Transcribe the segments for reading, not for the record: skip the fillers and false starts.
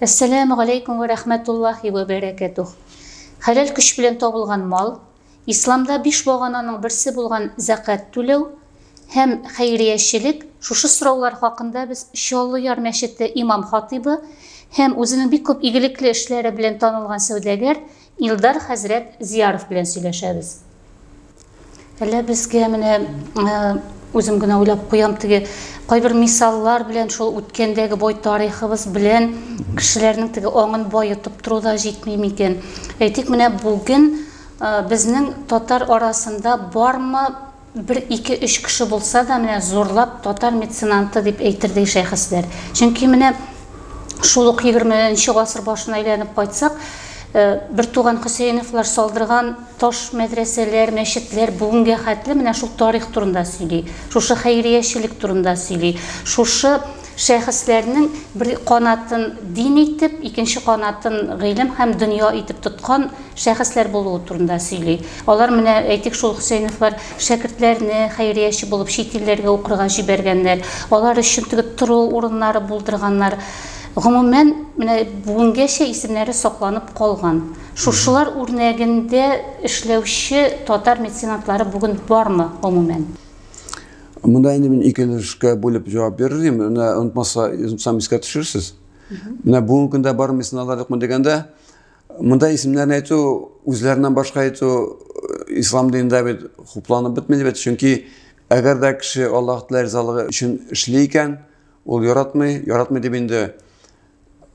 Әссәләмү галәйкүм вә рәхмәтуллаһи вә бәрәкәтүһ. Хәләл көч белән табылган мал, Исламда биш багананың берсе булган зәкать түләү һәм хәйриячелек, шушы сораулар хакында без Чаллы Яр мәчете имам-хатыйбы һәм үзенең бик күп игелекле эшләре белән танылган сәүдәгәр Илдар хәзрәт Зияров белән сөйләшәбез. Әллә безгә менә үзем генә уйлап куям, теге кайбер мисаллар белән шул үткәндәге бай тарихыбыз белән кешеләрнең теге аңын баетып тору да җитми микән? Әйтик, менә бүген безнең татар арасында бармы бер, ике, өч кеше булса да, менә зурлап татар меценанты дип әйтердәй шәхесләр. Чөнки менә шул ук 20 нче гасыр башына әйләнеп кайтсак, бертуган Хөсәеновлар салдырган таш мәдрәсәләр, мәчетләр бүгенгә хәтле менә шул тарих турында сөйли, шушы хәйриячелек турында сөйли, шушы шәхесләрнең бер канатын дин итеп, икенче канатын гыйлем һәм дөнья итеп тоткан шәхесләр булуы турында сөйли. Алар менә, әйтик, шул Хөсәеновлар шәкертләрне хәйрияче булып чит илләргә укырга җибәргәннәр, алар өчен теге тору урыннары булдырганнар. Гомумән, менә бүгенгәчә исемнәре сакланып калган. Шушылар үрнәгендә эшләүче татар меценатлары бүген бармы, гомумән? Монда инде мин ике өлешкә бүлеп җавап бирер идем. Менә онытмаса, онытсам искә төшерерсез. Менә бүгенге көндә бар меценатлар юкмы дигәндә, монда исемнәрен әйтү, үзләреннән башка әйтү ислам динендә бит хупланып бетми бит. Чөнки әгәр дә кеше Аллаһ Тәгалә ризалыгы өчен эшли икән, ул яратмый, яратмый дип инде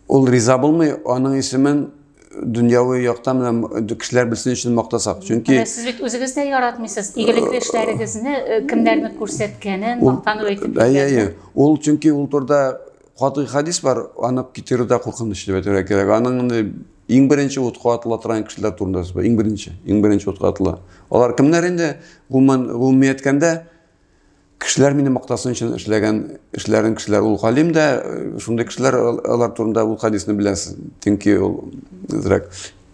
ул риза булмый, аның исемен дөньяви яктан менә кешеләр белсен өчен мактасак. Чөнки Менә сез бит үзегез дә яратмыйсыз игелекле эшләрегезне кемнәрне күрсәткәнен, мактанып әйтеп. Әйе, әйе. Ул чөнки ул турыда катгый хадис бар, аны китерү дә куркыныч дип әйтергә кирәк. Аның инде иң беренче утка атыла торган кешеләр турында сүз бар. Иң беренче, иң беренче утка атыла. Алар кемнәр инде? Гомумән, гомуми әйткәндә, кешеләр мине мактасын өчен эшләгән эшләрен кешеләр. Ул галим дә, шундый кешеләр, алар турында ул хадисны беләсез. Чөнки ул әзрәк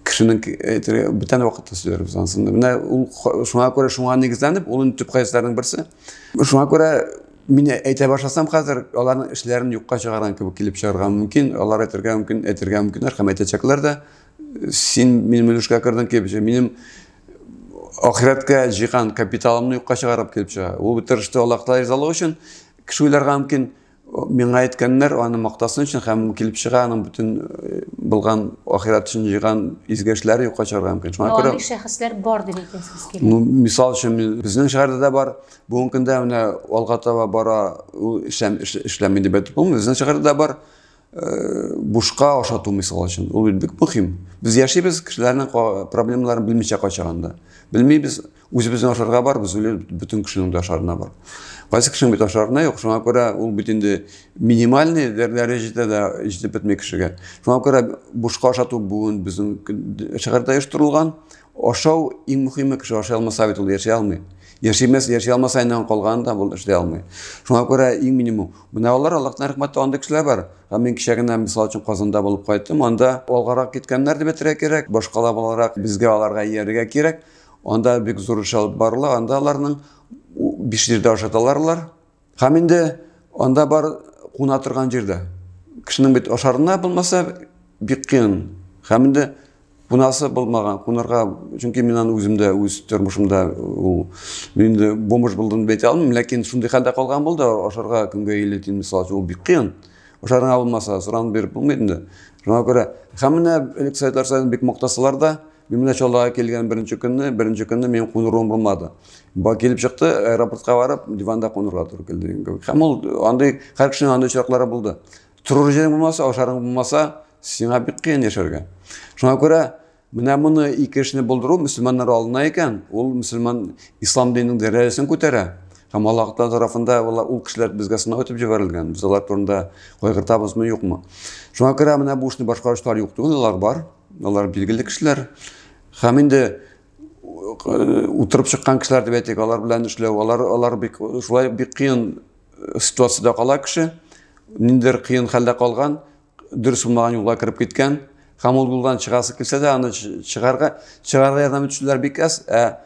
кешенең әйтергә бүтән вакытта сөйләрбез анысын. Менә ул шуңа күрә, шуңа нигезләнеп, ул инде төп хадисләрнең берсе. Шуңа күрә мин әйтә башласам хәзер, аларның эшләрен юкка чыгарган кебек килеп чыгарга мөмкин. Алар әйтергә мөмкин, әйтергә мөмкиннәр һәм әйтәчәкләр дә. Син минем өлешкә кердең килеп чыга. Минем ахирәткә җыйган капиталымны юкка чыгарып килеп чыга. Ул бит тырышты Аллаһ Тәгалә ризалыгы өчен. Кеше уйларга мөмкин, миңа әйткәннәр аны мактасын өчен һәм килеп чыга аның бөтен булган ахирәт өчен җыйган изге эшләре юкка чыгарга мөмкин. Шуңа күрә андый шәхесләр бар дип әйтәсегез килә. Ну, мисал өчен, безнең шәһәрдә дә бар. Бүгенге көндә менә алга таба бара, ул эшләми дип әйтеп булмый. Безнең шәһәрдә дә бар. Бушка ашату мисал өчен. Ул бит бик мөһим. Без яшибез, кешеләрнең проблемаларын белмичә кайчаганда. Белмибез, үзебезнең ашарга бар, без уйлыйбыз, бөтен кешенең дә ашарына бар. Кайсы кешенең бит ашарына юк, шуңа күрә ул бит инде минимальный дәрәҗәдә дә җитеп бетми кешегә. Шуңа күрә бушка ашату бүген безнең шәһәрдә оештырылган. Ашау иң мөһиме, кеше ашый алмаса бит ул яши алмый. Яшимәс, яши алмаса инде калганын да ул эшли алмый. Шуңа күрә иң минимум. Менә алар Аллаһның рәхмәте андый кешеләр бар. Һәм мин кичә генә, мисал өчен, Казанда булып кайттым. Анда алгарак киткәннәр дип әйтергә кирәк, башкала буларак безгә аларга иярергә кирәк. Анда бик зур эш алып барыла. Анда аларның 5 җирдә ашаталар алар. Һәм инде анда бар куна торган җирдә. Кешенең бит ашарына булмаса бик кыен. Һәм инде кунасы булмаган, кунарга, чөнки мин аны үземдә, үз тормышымда ул мин инде бомж булдым дип әйтә алмыйм, ләкин шундый хәлдә калган булды, ашарга көнгә 50 тиен мисал өчен, ул бик кыен. Ашарыңа булмаса, соранып биреп булмый инде. Шуңа күрә һәм менә элек советлар союзын бик мактасалар да, мин менә Чаллыга килгән беренче көнне, беренче көнне минем куныр урын булмады. Ба килеп чыкты, аэропортка барып, диванда кунырга туры килде. Һәм ул андый һәр кешенең андый очраклары булды. Торыр җирең булмаса, ашарың булмаса, сиңа бик кыен яшәргә. Шуңа күрә менә моны ике эшне булдыру мөселманнар алына икән, ул мөселман ислам диненең дәрәҗәсен күтәрә. Һәм Аллаһ Тәгалә тарафында ул кешеләр безгә сынау итеп җибәрелгән. Без алар турында кайгыртабызмы, юкмы? Шуңа күрә менә бу эшне башкаручылар юк түгел, алар бар. Алар билгеле кешеләр. Һәм инде утырып чыккан кешеләр дип әйтик, алар белән эшләү, алар алар бик шулай бик кыен ситуациядә кала кеше, ниндидер кыен хәлдә калган, дөрес булмаган юлга кереп киткән һәм ул юлдан чыгасы килсә дә, аны чыгарга чыгарга ярдәм итүчеләр бик әз, ә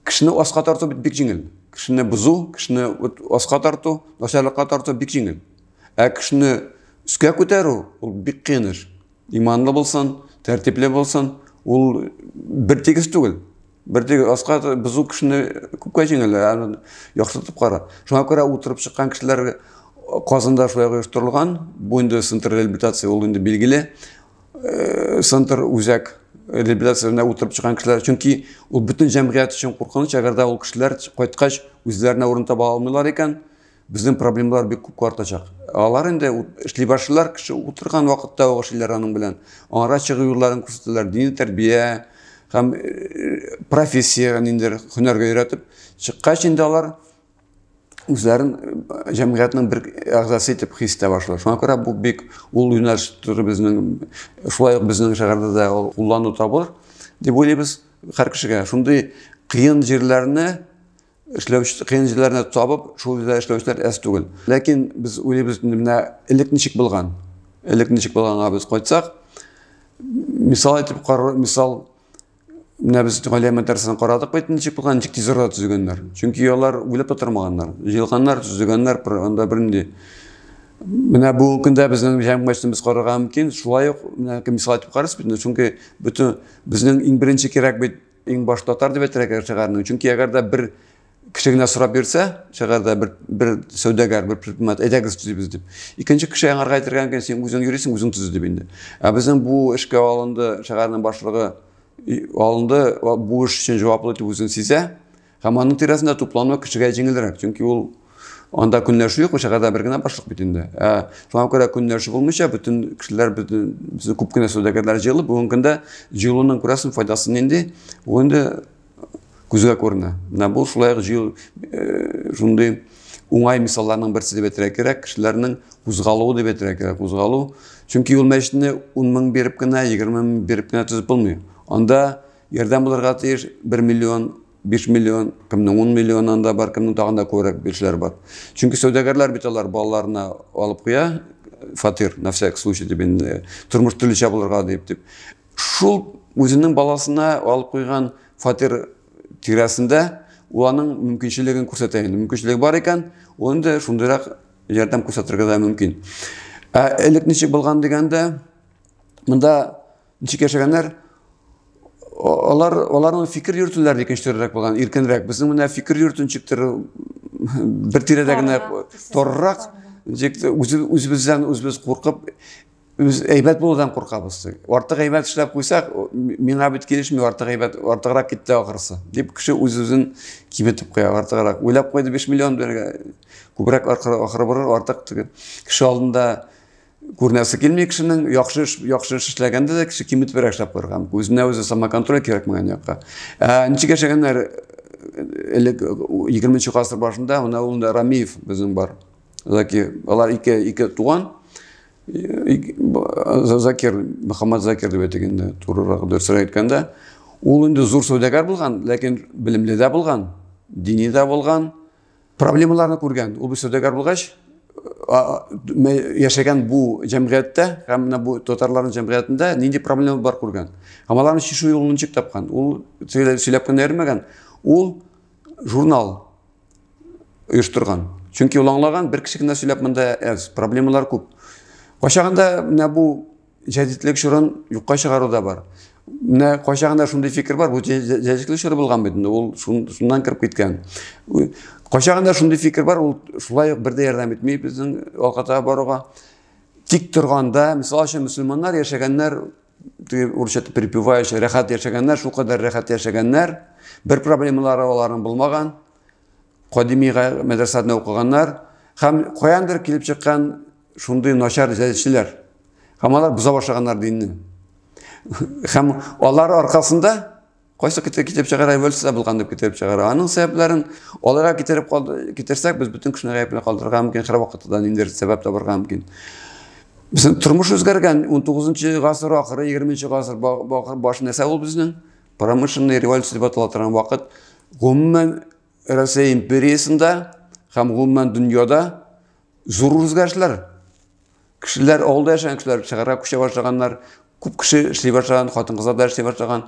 кешене аска тарту бит бик җиңел. Кешене бозу, кешене аска тарту, начарлыкка тарту бик җиңел. Ә кешене өскә күтәрү ул бик кыен эш. Иманлы булсын, тәртипле булсын. Ул бер тигез түгел. Бер тигез аска бозу кешене күпкә җиңел, яхшыртып кара. Шуңа күрә утырып чыккан кешеләр Казанда шулай оештырылган. Бу инде центр реабилитация, ул инде билгеле. Центр үзәк реабилитациясендә утырып чыккан кешеләр, чөнки ул бөтен җәмгыять өчен куркыныч, әгәр дә ул кешеләр кайткач үзләренә урын таба алмыйлар икән, безнең проблемалар бик күпкә артачак. Алар инде эшли башлыйлар, кеше утырган вакытта ук эшлиләр аның белән. Аңара чыгу юлларын күрсәтәләр, дини тәрбия һәм профессия ниндидер һөнәргә өйрәтеп, чыккач инде алар үзләрен җәмгыятьнең бер әгъзасы итеп хис итә башлый. Шуңа күрә бу бик ул юнәлеш төре безнең шулай ук безнең шәһәрдә дә ул куллану табылыр дип уйлыйбыз. Һәр кешегә шундый кыен җирләрне эшләүче кыен җирләрне табып, шул җирдә эшләүчеләр әз түгел. Ләкин без уйлыйбыз, менә элек ничек булган? Элек ничек булганга без кайтсак, мисал әйтеп, мисал Менә без Галия мәдрәсәсен карадык бит, ничек булган, ничек тиз арада төзегәннәр. Чөнки алар уйлап та тормаганнар. Җыелганнар, төзегәннәр, анда бернинди. Менә бүгенге көндә безнең җәмгыятьне без карарга мөмкин. Шулай ук менә мисал әйтеп карыйбыз бит, чөнки бөтен безнең иң беренче кирәк бит иң баш татар дип әйтергә кирәк шәһәрнең. Чөнки әгәр дә бер кеше генә сорап йөрсә, шәһәрдә бер бер сәүдәгәр, бер предприниматель, әйдәгез төзибез дип. Икенче кеше аңарга әйтергә мөмкин, син үзең йөрисең, үзең төзе дип инде. Ә безнең бу эшкә алынды, шәһәрнең башлыгы алынды, бу эш өчен җаваплы дип үзен сизә. Һәм аның тирәсендә туплану кешегә җиңелрәк, чөнки ул анда көнләшү юк, шәһәрдә бер генә башлык бит инде. Ә шуңа күрә көнләшү булмыйча, бөтен кешеләр, бөтен безнең күп кенә сәүдәгәрләр җыелып, бүгенге көндә җыелуның күрәсең файдасы нинди? Ул инде күзгә күренә. Менә бу шулай ук җыю шундый уңай мисалларның берсе дип әйтергә кирәк, кешеләрнең кузгалуы дип әйтергә кирәк, кузгалу. Чөнки ул мәчетне 10 мең биреп кенә, 20 мең биреп кенә төзеп булмый. Анда ярдәм булырга тиеш 1 миллион, 5 миллион, кемнең 10 миллион анда бар, кемнең тагын да күбрәк бирүчеләр бар. Чөнки сәүдәгәрләр бит алар балаларына алып куя фатир, на всякий случай дип инде, тормыш төрлечә булырга дип дип. Шул үзенең баласына алып куйган фатир тирәсендә ул аның мөмкинчелеген күрсәтә инде. Мөмкинчелеге бар икән, ул инде шундыйрак ярдәм күрсәтергә дә мөмкин. Ә элек ничек булган дигәндә, монда ничек яшәгәннәр, алар аларның фикер йөртүләре икенче төрлерәк булган, иркенрәк. Безнең менә фикер йөртү ничектер бер тирәдә генә торрак, ничек үзебездән үзебез куркып, Үз әйбәт булудан куркабыз. Артык әйбәт эшләп куйсак, миңа бит килешми, артык әйбәт, артыграк китте ахрысы, дип кеше үз-үзен киметеп куя, артыграк. Уйлап куйды 5 миллион бирергә, күбрәк ахыры барыр, артык кеше алдында күренәсе килми кешенең, яхшы эш, яхшы эш эшләгәндә дә кеше киметебрәк эшләп куярга мөмкин. Үзенә үзе самоконтроль кирәк миңа якка. Ә ничек яшәгәннәр элек 20 гасыр башында, менә ул Рамиев безнең бар. Закир, алар ике туган. Закир, Мөхәммәд Закир дип әйтик инде, турырак дөресрәк әйткәндә, ул инде зур сәүдәгәр булган, ләкин белемле дә булган, дини дә булган, проблемаларны күргән. Ул бит сәүдәгәр булгач, яшәгән бу җәмгыятьтә һәм менә бу татарларның җәмгыятендә нинди проблема бар күргән. Һәм аларны чишү юлын ничек тапкан? Ул сөйләп кенә йөрмәгән. Ул журнал оештырган. Чөнки ул аңлаган, бер кеше генә сөйләп монда әз, проблемалар күп. Кайчагында менә бу җәдитлек чорын юкка чыгару да бар. Менә кайчагында шундый фикер бар, бу җәдитлек чоры булган бит инде, ул шуннан кереп киткән. Кайчагында шундый фикер бар, ул шулай ук бер дә ярдәм итми безнең алга таба баруга. Тик торганда, мисал өчен, мөселманнар яшәгәннәр теге урысча припевающий, рәхәт яшәгәннәр, шулкадәр рәхәт яшәгәннәр, бер проблемалары аларның булмаган. Кадими мәдрәсәдә укыганнар һәм каяндыр килеп чыккан шундый начар җәдитчеләр. Һәм алар боза башлаганнар динне. Һәм алар аркасында кайсы китереп чыгара, революция булган дип китереп чыгара. Аның сәбәпләрен аларга китереп китерсәк, без бөтен кешене гаепле калдырырга мөмкин, һәр вакытта да ниндидер сәбәп табарга мөмкин. Безнең тормыш үзгәргән, 19 гасыр ахыры, 20 гасыр башы нәрсә ул безнең? Промышленный революция дип атала торган вакыт. Гомумән Россия империясендә һәм гомумән дөньяда зур үзгәрешләр. Кешеләр, авылда яшәгән кешеләр шәһәргә күчә башлаганнар, күп кеше эшли башлаган, хатын-кызлар да эшли башлаган.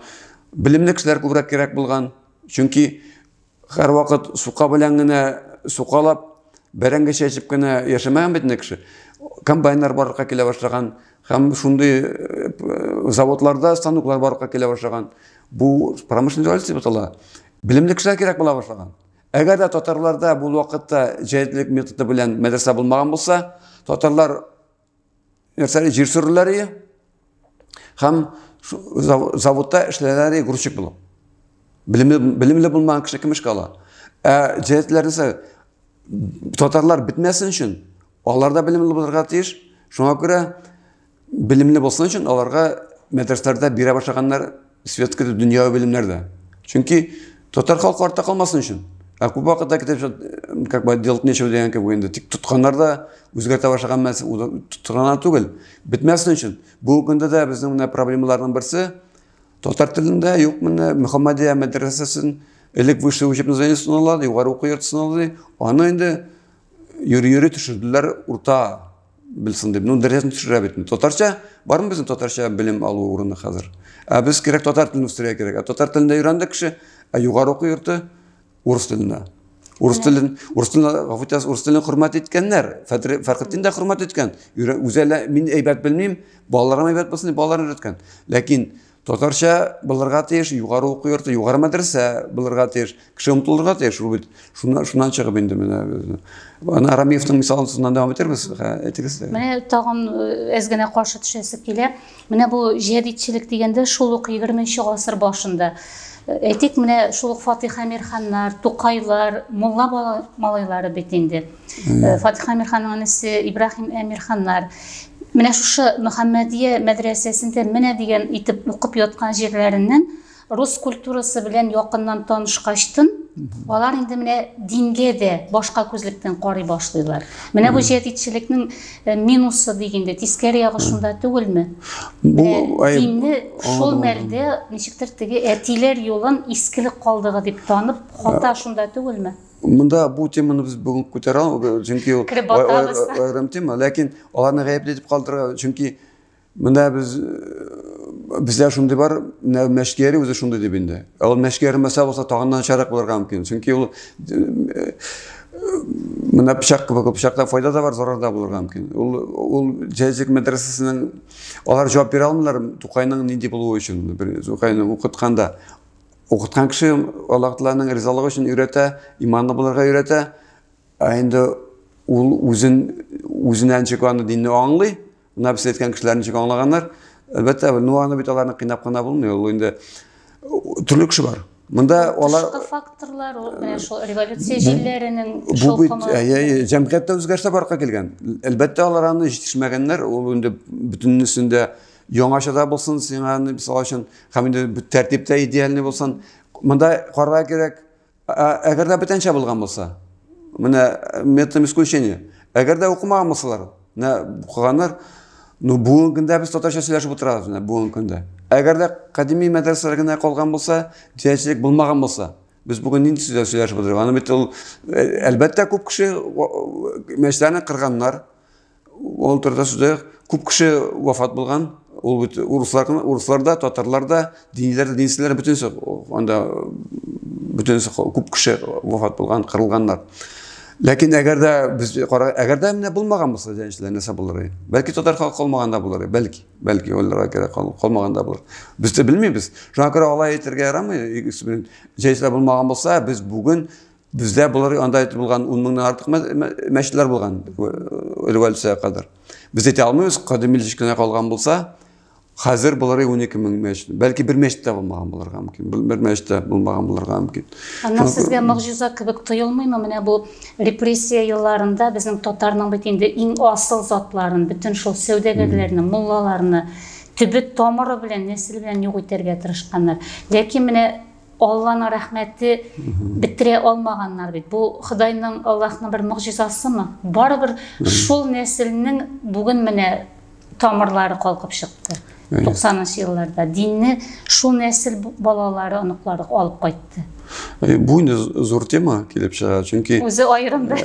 Белемле кешеләр күбрәк кирәк булган. Чөнки һәрвакыт сука белән генә сукалап, Бәрәңге чәчеп кенә яшәмәгән бит инде кеше. Комбайннар барлыкка килә башлаган һәм шундый заводларда станоклар барлыкка килә башлаган. Бу промышленный революция дип атала. Белемле кешеләр кирәк була башлаган. Әгәр дә татарларда бу вакытта җәдитлек методы белән мәдрәсә булмаган булса, татарлар нәрсәне җир сөрерләр ие һәм заводта эшләрләр ие грузчик булып. Белемле, белемле булмаган кеше кем эшкә ала? Ә җәдитләр нәрсә? Татарлар бетмәсен өчен алар да белемле булырга тиеш. Шуңа күрә белемле булсын өчен аларга мәдрәсәләрдә бирә башлаганнар светский дөньяви белемнәр дә. Чөнки татар халкы артта калмасын өчен. Ә күп вакытта китеп, как бы делать нечего дигән кебек инде. Тик тотканнар да үзгәртә башлаган мәсьәлә тотканнар түгел. Бетмәсен өчен. Бүгенге көндә дә безнең менә проблемаларның берсе татар телендә юк менә Мөхәммәдия мәдрәсәсен элек высшее учебное заведение санала, югары уку йорты санала. Аны инде йөри-йөри төшерделәр урта белсен дип. Ну, дәрәҗәсен төшерә бит. Татарча бармы безнең татарча белем алу урыны хәзер? Ә без кирәк татар телен үстерергә кирәк. Ә татар телендә өйрәнде кеше, ә югары уку йорты урыс телендә. Урыс телен, урыс телен, гафу итәсез, урыс телен хөрмәт иткәннәр. Фәрхетдин дә хөрмәт иткән. Үзе әле мин әйбәт белмим, балаларым әйбәт булсын дип балаларын өйрәткән. Ләкин татарча булырга тиеш, югары уку йорты, югары мәдрәсә булырга тиеш, кеше омтылырга тиеш, ул бит шуннан, шуннан чыгып инде менә. Ана Рамиевның мисалын шуннан дәвам итербез, әйтегез. Менә тагын әз генә каршы төшәсе килә. Менә бу җәдитчелек дигәндә шул ук 20 гасыр башында. Әйтик, менә шул ук Фатих Әмирханнар, Тукайлар, мулла малайлары бит инде. Фатих Әмирханның энесе Ибраһим Әмирханнар. Менә шушы Мөхәммәдия мәдрәсәсендә менә дигән итеп укып яткан җирләреннән рус культурасы белән якыннан танышкачтын, алар инде менә дингә дә башка күзлектән карый башлыйлар. Менә бу җәдитчелекнең минусы дигәндә, тискәре ягы шунда түгелме? Бу динне шул мәлдә ничектер теге әтиләр юлын искелек калдыгы дип танып, хата шунда түгелме? Монда бу теманы без бүген күтәрә алмыйбыз, чөнки ул аерым тема, ләкин аларны гаепле итеп калдырырга, чөнки монда без бездә шундый бар, менә мәшкияре үзе шундый дип инде. Ә ул мәшкияре мәсәлә булса тагын начаррак булырга мөмкин. Чөнки ул менә пычак кебек, пычакта файда да бар, зарар да булырга мөмкин. Ул ул Җәзик мәдрәсәсенең алар җавап бирә алмыйлар Тукайның нинди булуы өчен, Тукайны укытканда. Укыткан кеше Аллаһ Тәгаләнең ризалыгы өчен өйрәтә, иманлы булырга өйрәтә. Ә инде ул үзен үзенә ничек аны динне аңлый, менә без әйткән кешеләр ничек аңлаганнар. Әлбәттә, ну аны бит аларны кыйнап кына булмый, ул инде төрле кеше бар. Монда алар тышкы факторлар, ул менә шул революция җилләренең бу бит әйе, җәмгыятьтә үзгәрешләр барлыкка килгән. Әлбәттә, алар аны җитешмәгәннәр, ул инде бөтенесендә яңача да булсын сиңа, мисал өчен, һәм инде тәртиптә идеальный булсын. Монда карарга кирәк, әгәр дә бүтәнчә булган булса, менә методом исключения. Әгәр дә укымаган булсалар, менә укыганнар, ну бүгенге көндә без татарча сөйләшеп утырабыз, менә бүгенге көндә. Әгәр дә кадими мәдрәсәләр генә калган булса, җәдитчелек булмаган булса, без бүген нинди сүзләр сөйләшеп утырабыз? Аны бит ул, әлбәттә, күп кеше мәчетләрне кырганнар. Ул турыда сүз юк. Күп кеше вафат булган. Ул бит урыслар, урыслар да, татарлар да, диниләр дә, динсезләр дә бөтенесе анда бөтенесе күп кеше вафат булган, кырылганнар. Ләкин әгәр дә без кара, әгәр дә менә булмаган булса, җәнҗаллар нәрсә булыр иде? Бәлки татар халкы калмаган да булыр иде, бәлки, бәлки уйларга кирәк, калмаган да булыр. Без дә белмибез. Шуңа күрә алай әйтергә ярамый. Җәнҗаллар булмаган булса, без бүген Бездә булыр анда әйтеп булган 10 меңнән артык мәчетләр булган революциягә кадәр. Без әйтә алмыйбыз, кадимил кенә калган булса, хәзер булыр 12 мең мәчет. Бәлки бер мәчет тә булмаган булырга мөмкин. Бер мәчет тә булмаган булырга мөмкин. Аннан сезгә могҗиза кебек тоелмыймы? Менә бу репрессия елларында безнең татарның бит инде иң асыл затларын, бөтен шул сәүдәгәрләрне, муллаларны төбе тамыры белән, нәселе белән юк итәргә тырышканнар. Ләкин менә Алланың рәхмәте бетерә алмаганнар бит. Бу Ходайның, Аллаһның бер могҗизасымы? Барыбер шул нәселнең бүген менә тамырлары калкып чыкты. 90 елларда динне шул нәсел балалары, оныклары алып кайтты. Бу инде зур тема килеп чыга, чөнки үзе аерым бер.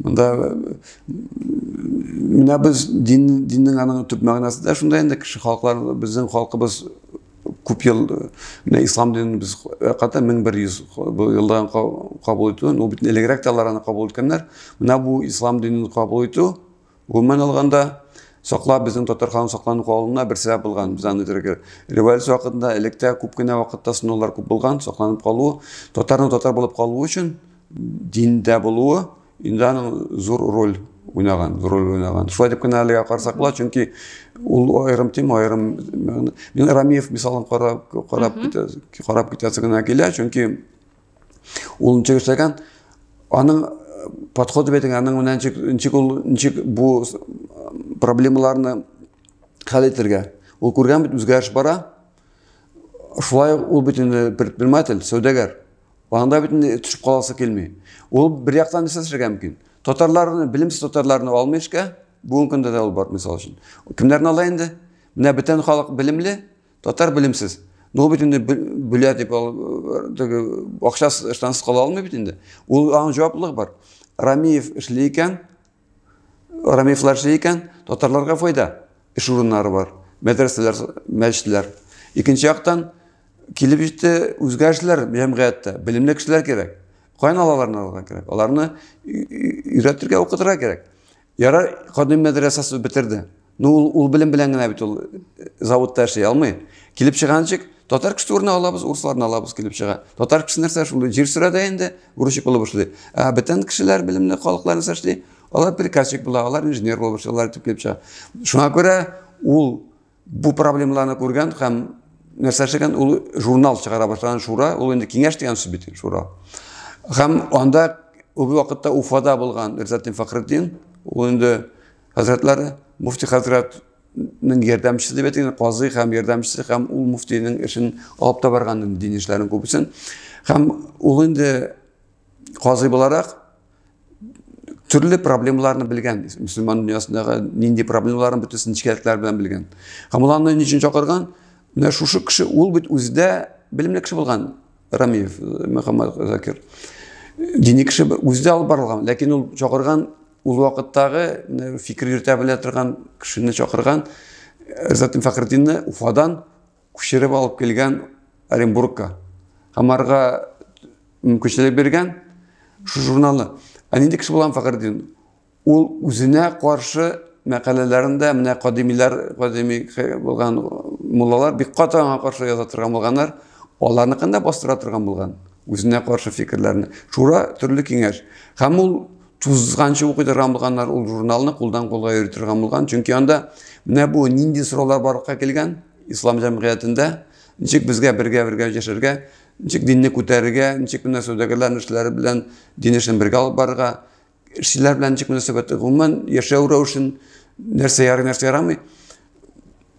Монда менә без дин, диннең аның төп мәгънәсе дә шунда инде кеше халыклар, безнең халкыбыз Күп ел менә ислам динен без ката 1100 елдан кабул итүен, ул бит элегрәк тә алар аны кабул иткәннәр. Менә бу ислам динен кабул итү, гомумән алганда, саклап безнең татар халкының сакланып калуына бер сәбәп булган. Без аны әйтергә. Революция вакытында элек тә күп кенә вакытта сынаулар күп булган, сакланып калу, татарның татар булып калуы өчен диндә булуы инде аның зур роль уйнаган, зур роль уйнаган. Шулай дип кенә әлегә карасак була, чөнки ул аерым тема, аерым. Мин Рамиев мисалын карап карап китә, карап китәсе генә килә, чөнки ул ничек эшләгән, аның подходы бит, аның менә ничек, ничек ул, ничек бу проблемаларны хәл итәргә. Ул күргән бит, үзгәреш бара. Шулай ул бит инде предприниматель, сәүдәгәр. Анда бит инде төшеп каласы килми. Ул бер яктан нәрсә эшләргә мөмкин? Татарларны, белемсез татарларны алмый эшкә. Бүгенге көндә дә ул бар, мисал өчен. Кемнәрне ала инде? Менә бөтен халык белемле, татар белемсез. Ну, бит инде бүлә дип теге акчасыз, ыштансыз кала алмый бит инде. Ул аның җаваплылыгы бар. Рамиев эшли икән, Рамиевлар эшли икән, татарларга файда. Эш урыннары бар, мәдрәсәләр, мәчетләр. Икенче яктан килеп җитте үзгәрешләр җәмгыятьтә, белемле кешеләр кирәк. Каян алаларны алырга кирәк? Аларны өйрәтергә, укытырга кирәк. Ярар, Кадим мәдрәсәсе бетерде. Ну, ул белем белән генә бит ул заводта эшли алмый. Килеп чыга ничек? Татар кеше урынына алабыз, урысларны алабыз килеп чыга. Татар кеше нәрсә шул җир сөрә дә инде, грузчик булып эшли. Ә бөтен кешеләр белемле халыклар нәрсә эшли? Алар приказчик була, алар инженер булып эшли, алар итеп килеп чыга. Шуңа күрә ул бу проблемаларны күргән һәм нәрсә эшләгән? Ул журнал чыгара башлаган Шура, ул инде киңәш дигән сүз бит, Шура. Һәм анда ул вакытта Уфада булган Ризатдин Фәхретдин, ул инде хәзрәтләре, муфти хәзрәтнең ярдәмчесе дип әйтик, казый һәм ярдәмчесе һәм ул муфтинең эшен алып та барган дин эшләрен күбесен. Һәм ул инде казый буларак төрле проблемаларны белгән, мөселман дөньясындагы нинди проблемаларын бөтенесен нечкәлекләр белән белгән. Һәм ул аны ни өчен чакырган? Менә шушы кеше, ул бит үзе дә белемле кеше булган, Рамиев Мөхәммәд Закир. Дини кеше үзе дә алып барылган, ләкин ул чакырган ул вакыттагы фикер йөртә белә торган кешене чакырган Ризатдин Фәхретдинне Уфадан күчереп алып килгән Оренбургка. Һәм арга мөмкинчелек биргән шу журналны. Ә нинди кеше булган Фәхретдин? Ул үзенә каршы мәкаләләрендә менә кадимиләр, кадими булган муллалар бик каты аңа каршы яза торган булганнар, аларныкын да бастыра торган булган. Үзенә каршы фикерләрне. Шура төрле киңәш. Һәм ул тузганчы укый торган булганнар, ул журналны кулдан кулга йөри торган булган. Чөнки анда менә бу нинди сораулар барлыкка килгән ислам җәмгыятендә, ничек безгә бергә-бергә яшәргә, ничек динне күтәрергә, ничек менә сәүдәгәрләрнең эшләре белән дин эшен бергә алып барырга, эшчеләр белән ничек мөнәсәбәт, гомумән яшәү рәвешен, нәрсә ярый, нәрсә ярамый.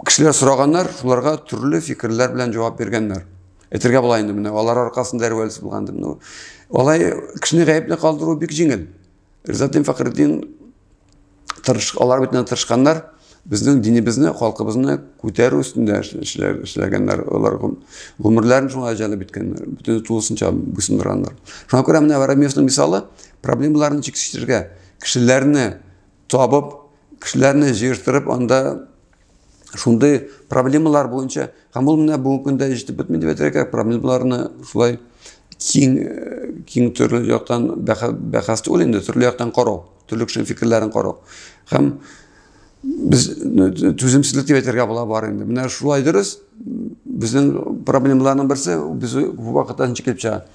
Кешеләр сораганнар, шуларга төрле фикерләр белән җавап биргәннәр. Әйтергә була инде менә алар аркасында революция булган дип. Ну, алай кешене гаепле калдыру бик җиңел. Ризатдин Фәхретдин тырыш, алар бит тырышканнар, безнең динебезне, халкыбызны күтәрү өстендә эшләгәннәр. Алар гомерләрен шуңа җәлеп иткәннәр, бөтен тулысынча буйсындырганнар. Шуңа күрә менә Воробьевның мисалы проблемаларны ничек чишәргә, кешеләрне табып, кешеләрне җыештырып, анда шундый проблемалар буенча, һәм ул менә бүгенге көндә җитеп бетми дип әйтергә кирәк, проблемаларны шулай киң, киң төрле яктан бәхәс түгел инде, төрле яктан карау, төрле кешенең фикерләрен карау. Һәм без түземсезлек дип әйтергә була бар инде. Менә шулай дөрес, безнең проблемаларның берсе, без бу вакытта ничек килеп чыга.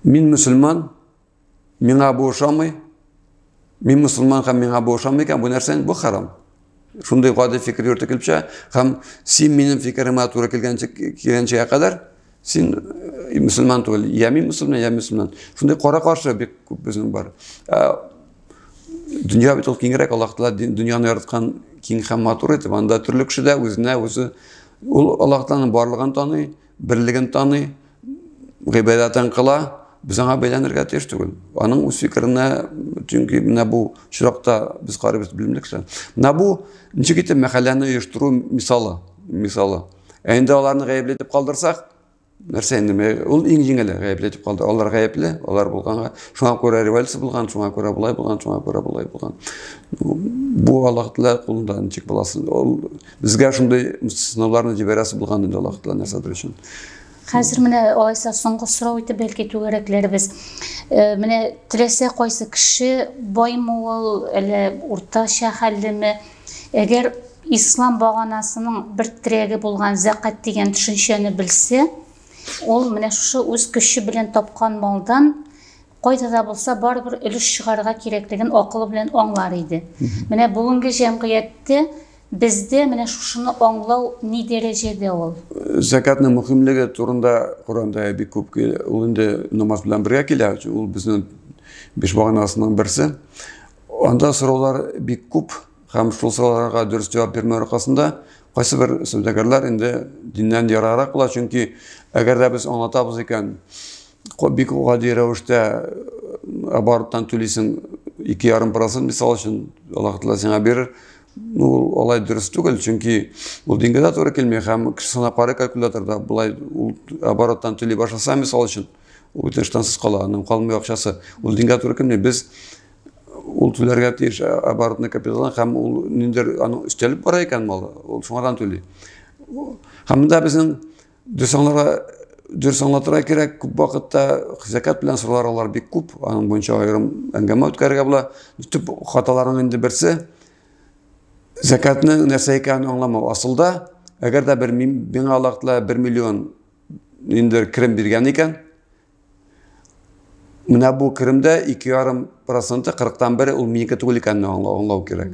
Мин мөселман, миңа бу ошамый, мин мөселман һәм миңа бу ошамый икән, бу нәрсә бу харам. Шундый гади фикер йөртә килеп чыга һәм син минем фикеремә туры килгәнче килгәнчегә кадәр син мөселман түгел, я мин мөселман, я мөселман. Шундый кара-каршы бик күп безнең бар. Дөнья бит ул киңрәк, Аллаһ Тәгалә дөньяны яраткан киң һәм матур итеп, анда төрле кеше дә үзенә үзе ул Аллаһ Тәгаләнең барлыгын таный, берлеген таный, гыйбадәтен кыла, без аңа бәйләнергә тиеш түгел. Аның үз фикеренә, чөнки менә бу очракта без карыйбыз белемле кеше. Менә бу ничек итеп мәхәлләне оештыру мисалы, мисалы. Ә инде аларны гаепле итеп калдырсак, Нәрсә инде, ул иң җиңеле гаепле дип калды. Алар гаепле, алар булганга, шуңа күрә революция булган, шуңа күрә болай булган, шуңа күрә болай булган. Бу Аллаһ Тәгалә кулында ничек буласын. Ул безгә шундый сынауларны җибәрәсе булган инде Аллаһ Тәгалә нәрсәдер өчен. Хәзер менә алайса соңгы сорау итеп бәлки түгәрәкләребез. Менә теләсә кайсы кеше баймы ул, әллә уртача хәллеме, әгәр ислам баганасының бер терәге булган зәкать дигән төшенчәне белсә, ул менә шушы үз көче белән тапкан малдан кайда да булса барыбер өлеш чыгарырга кирәклеген акылы белән аңлар иде. Менә бүгенге җәмгыятьтә бездә менә шушыны аңлау ни дәрәҗәдә ул? Зәкятның мөһимлеге турында Коръәндә бик күп килә. Ул инде намаз белән бергә килә, ул безнең биш баганасының берсе. Анда сораулар бик күп. Һәм шул сорауларга дөрес җавап бирмәү аркасында кайсы бер сәүдәгәрләр инде диннән ераграк була, чөнки әгәр дә без аңлатабыз икән, бик гади рәвештә обороттан түлисең 2,5%, мисал өчен, Аллаһ Тәгалә сиңа бирер. Ну, ул алай дөрес түгел, чөнки ул дингә дә туры килми һәм кеше санап карый калькуляторда, болай ул обороттан түли башласа, мисал өчен, ул бөтен штансыз кала, аның калмый акчасы. Ул дингә туры килми. Без ул түләргә тиеш оборотный капиталдан һәм ул ниндидер аның өстәлеп бара икән малы, ул шуңардан түли. Һәм монда безнең дөрес аңларга, дөрес аңлатырга кирәк, күп вакытта зәкят белән сораулар алар бик күп, аның буенча аерым әңгәмә үткәрергә була. Төп хаталарның инде берсе зәкятның нәрсә икәнен аңламау. Асылда, әгәр дә бер миңа Аллаһ Тәгалә 1 миллион инде керем биргән икән, менә бу керемдә 2,5%, 40-тан бере ул минеке түгел икәнен аңлау кирәк.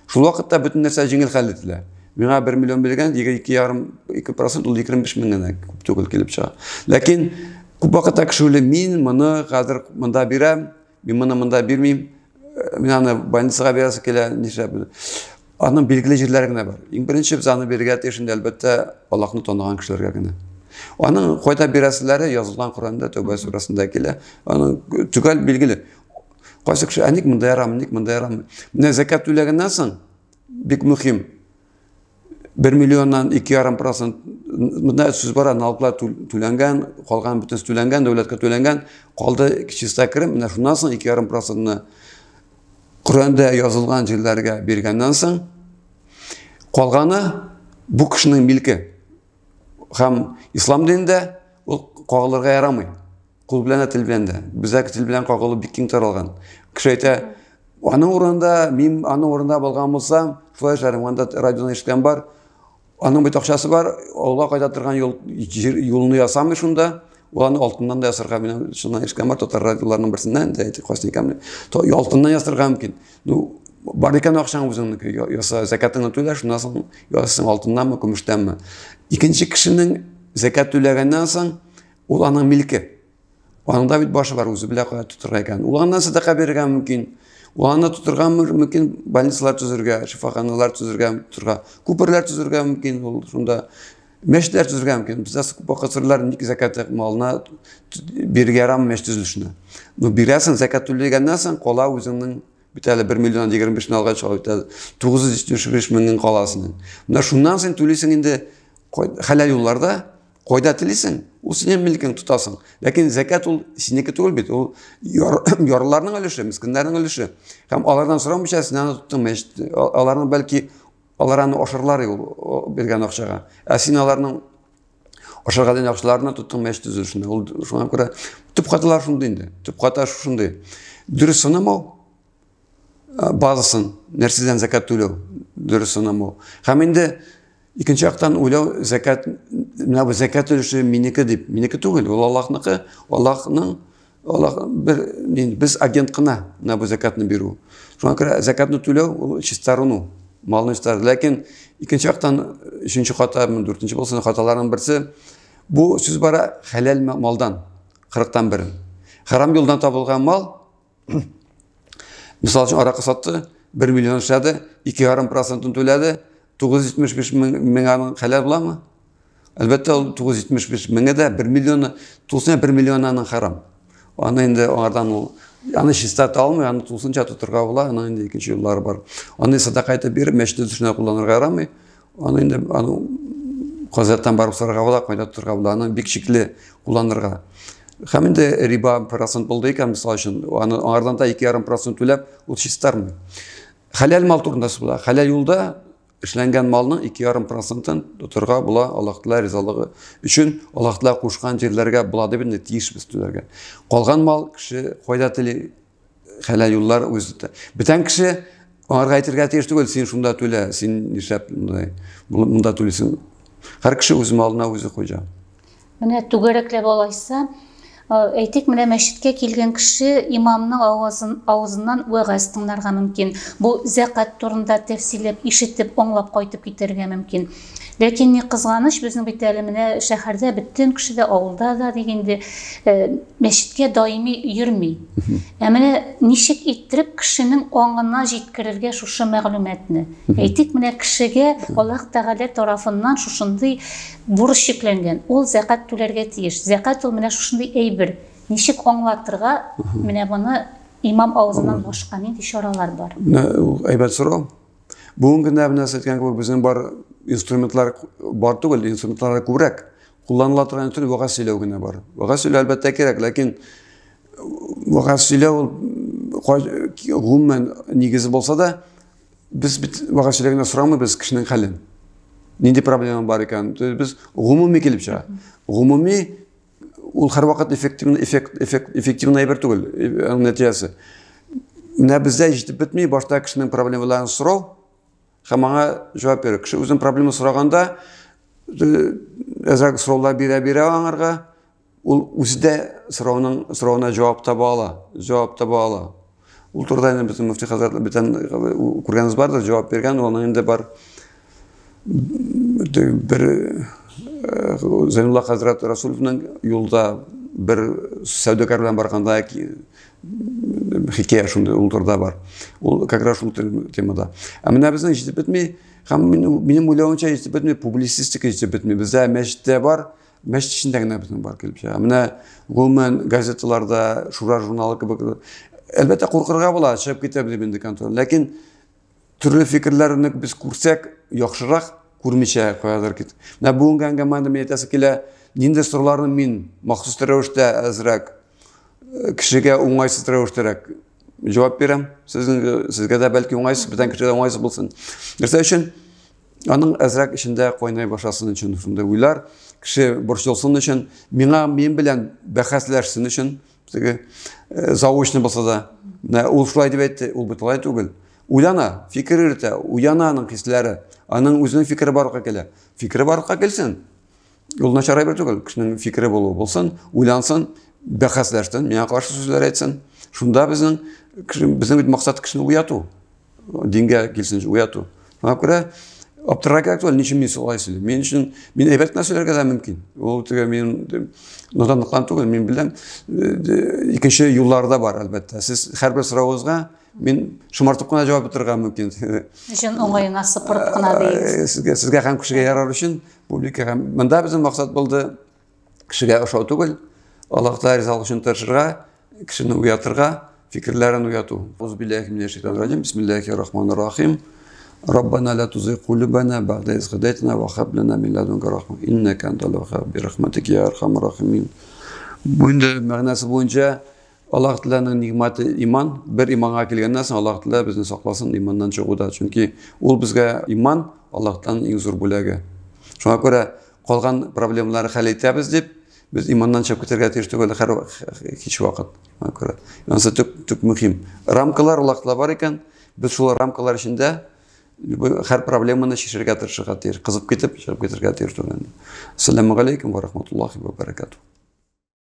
Шул вакытта бөтен нәрсә җиңел хәл ителә. Миңа 1 миллион биргән, 2,5% ул 25 мең генә, күп түгел килеп чыга. Ләкин күп вакытта кеше уйлый, мин моны хәзер монда бирәм, мин моны монда бирмим, мин аны больницага бирәсе килә, нишләп? Аның билгеле җирләре генә бар. Иң беренче без аны бирергә тиеш инде, әлбәттә, Аллаһны таныган кешеләргә генә. Аның кайда бирәселәре язылган Коръәндә, Тәүбә сүрәсендә килә. Аның төгәл билгеле. Кайсы кеше, ә ник монда ярамый, ник монда ярамый? Менә зәкят түләгәннән соң бик мөһим. 1 миллионнан 2,5% монда сүз бара, налоглар түләнгән, калган бөтенесе түләнгән, дәүләткә түләнгән, калды чиста керем. Менә шуннан соң 2,5%-ны Коръәндә язылган җирләргә биргәннән соң, калганы бу кешенең милке. Һәм ислам динендә ул кагылырга ярамый. Кул белән дә, тел белән дә. Бездә тел белән кагылу бик киң таралган. Кеше әйтә, аның урынында, мин аның урынында булган булсам, шулай эшләрем, анда радионы ишеткән бар. Аның бит акчасы бар, авылга кайта торган юл, җир, юлны ясамый шунда. Ул аны алтыннан да ясарга, мин шуннан ишеткән бар, татар радиоларының берсеннән, дә әйтик, кайсы икән, то алтыннан ясарга мөмкин. Ну, бар икән акчаң үзеңнеке, яса, зәкятыңны түлә, шуннан соң ясасың алтыннанмы, көмештәнме. Икенче кешенең зәкят түләгәннән соң, ул аның милке. Аның да бит башы бар, үзе белә кая тотырга икән. Ул аннан садака бирергә мөмкин. Ул аны тотырга мөмкин, больницалар төзергә, шифаханалар төзергә, тотырга, күперләр төзергә мөмкин, ул шунда мәчетләр төзергә мөмкин. Бездә күп вакыт сорыйлар, ник зәкят малына бирергә ярамый мәчет төзелешенә. Ну, бирәсең, зәкят түләгәннән соң кала үзеңнең бит әле 1 миллион 25 мең алгач, бит әле 975 меңнең кала синең. Менә шуннан син түлисең инде хәләл юлларда, кайда телисең, ул синең милкең, тотасың. Ләкин зәкят ул синеке түгел бит, ул ярлыларның өлеше, мескеннәрнең өлеше. Һәм алардан сорамыйча син аны тоттың мәчет. Аларның бәлки алар аны ашарлар ул биргән акчага. Ә син аларның ашарга дигән акчаларны тоттың мәчет төзелешенә. Ул шуңа күрә төп хаталар шундый инде. Төп хата шундый. Дөрес санамау базасын, нәрсәдән зәкят түләү, дөрес санамау. Һәм инде икенче яктан уйлау, зәкят, менә бу зәкят өлеше минеке дип, минеке түгел, ул Аллаһныкы, Аллаһның, Аллаһ бер, без агент кына менә бу зәкятны бирү. Шуңа күрә зәкятны түләү ул чистарыну, малны чистарыну. Ләкин икенче яктан өченче хата, дүртенче булсын хаталарның берсе, бу сүз бара хәләл малдан, 40-тан бер. Харам юлдан табылган мал, мисал өчен, аракы сатты, 1 миллион эшләде, 2,5%-ын түләде, 975 мең аның хәләл буламы? Әлбәттә, ул 975 меңе дә 1 миллионы, тулысынча 1 миллион аның харам. Аны инде аңардан ул, аны чистарта алмый, аны тулысынча тотырга була, аның инде икенче юллары бар. Аны садака итеп биреп, мәчет төзелешенә кулланырга ярамый. Аны инде аны Хәзрәттән барып сорарга була, кайда тотырга була, аны бик шикле кулланырга. Һәм инде риба процент булды икән, мисал өчен, аны аңардан да 2,5% түләп, ул чистармый. Хәләл мал турында сүз була. Хәләл юлда эшләнгән малның 2,5%-ын тотырга була Аллаһ Тәгалә ризалыгы өчен, Аллаһ Тәгалә кушкан җирләргә була дип инде тиешбез түләргә. Калган мал кеше кайда тели хәләл юллар үзе тота. Бүтән кеше аңарга әйтергә тиеш түгел, син шунда түлә, син нишләп монда түлисең. Һәр кеше үз малына үзе хуҗа. Менә түгәрәкләп алайса, әйтик, менә мәчеткә килгән кеше имамның авазын, авызыннан вәгазь тыңларга мөмкин. Бу зәкать турында тәфсилләп ишетеп, аңлап кайтып китәргә мөмкин. Ләкин ни кызганыч, безнең бит әле менә шәһәрдә бөтен кеше дә, авылда да дип инде мәчеткә даими йөрми. Ә менә ничек иттереп кешенең аңына җиткерергә шушы мәгълүматны? Әйтик, менә кешегә Аллаһ Тәгалә тарафыннан шушындый бурыч йөкләнгән. Ул зәкать түләргә тиеш. Зәкать ул менә шушындый әйбер. Ничек аңлатырга менә моны имам авызыннан башка нинди чаралар бар? Менә ул әйбәт сорау. Бүгенге көндә менә сез әйткән кебек безнең бар инструментлар бар түгел, инструментлар күбрәк. Кулланыла торган инструмент вәгазь сөйләү генә бар. Вәгазь сөйләү әлбәттә кирәк, ләкин вәгазь сөйләү ул гомумән нигезе булса да, без бит вәгазь сөйләгәндә сорамыйбыз кешенең хәлен. Нинди проблема бар икән? Без гомуми килеп чыга. Гомуми ул һәрвакыт эффективный эффект, эффект, эффективный әйбер түгел, аның нәтиҗәсе. Менә бездә җитеп бетми, башта кешенең проблемаларын сорау һәм аңа җавап бирү. Кеше үзенең проблемасын сораганда, әзрәк сораулар бирә-бирә аңарга, ул үзе дә сорауның соравына җавап таба ала, җавап таба ала. Ул турыда инде безнең мөфти хәзрәт бүтән күргәнегез бардыр, җавап биргән, ул аның инде бар бер Зәйнулла хәзрәт Расуловның юлда бер сәүдәгәр белән барганда хикәя шундый ул турыда бар. Ул как раз шул темада. Ә менә безнең җитеп бетми, һәм минем уйлавымча җитеп бетми, публицистика җитеп бетми. Бездә мәчеттә бар, мәчет эчендә генә безнең бар килеп чыга. Менә гомумән газеталарда, Шура журналы кебек, әлбәттә, куркырга була, чыгып китә дип инде контроль. Ләкин төрле фикерләрне без күрсәк, яхшырак, күрмичә каядыр кит. Менә бүгенге әңгәмәдә мин әйтәсе килә, нинди сорауларны мин махсус рәвештә әзрәк кешегә уңайсыз рәвештәрәк җавап бирәм. Сезнең сезгә дә бәлки уңайсыз, бүтән кешегә дә уңайсыз булсын. Нәрсә өчен? Аның әзрәк эчендә кайнай башласын өчен шундый уйлар, кеше борчылсын өчен, миңа мин белән бәхәсләшсен өчен, теге заочно булса да, менә ул шулай дип әйтте, ул бит алай түгел. Уйлана, фикер йөртә, уяна аның хисләре, аның үзенең фикере барлыкка килә. Фикере барлыкка килсен. Ул начар әйбер түгел, кешенең фикере булуы булсын, уйлансын, бәхәсләшсен, миңа каршы сүзләр әйтсен. Шунда безнең безнең бит максат кешене уяту. Дингә килсен, уяту. Шуңа күрә аптырарга кирәк түгел, ни өчен мин шулай сөйлим? Мин өчен мин әйбәт кенә сөйләргә дә мөмкин. Ул теге мин наданлыктан түгел, мин беләм, икенче юллар да бар, әлбәттә. Сез һәрбер соравыгызга мин шомартып кына җавап бирергә мөмкин. Җен уңаена сыпырып кына дигез. Сезгә, сезгә һәм кешегә ярар өчен публикага. Монда безнең максат булды кешегә ошау түгел, Аллаһ Тәгалә ризалыгы өчен тырышырга, кешене уятырга, фикерләрен уяту. Аузубиллахи минәш-шайтанир-раҗим. Бисмиллахир-рахманир-рахим. Раббана ла тузигъ кулубана бәгъдә из һадайтана ва хаб лана мин ладунка рахма иннака антал ваххаб би рахматика я архамар рахимин. Бу инде мәгънәсе буенча Аллаһ Тәгаләнең нигъмәте иман, бер иманга килгәннән соң Аллаһ Тәгалә безне сакласын иманнан чыгуда. Чөнки ул безгә иман Аллаһ Тәгаләнең иң зур бүләге. Шуңа күрә калган проблемаларны хәл итәбез дип, без иманнан чыгып китәргә тиеш түгел һәр һич вакыт. Шуңа күрә анысы төп төп мөһим. Рамкалар Аллаһ Тәгалә бар икән, без шул рамкалар эчендә һәр проблеманы чишәргә тырышырга тиеш. Кызып китеп, чыгып китәргә тиеш түгел. Ассаламу алейкум ва рахматуллахи ва баракатух.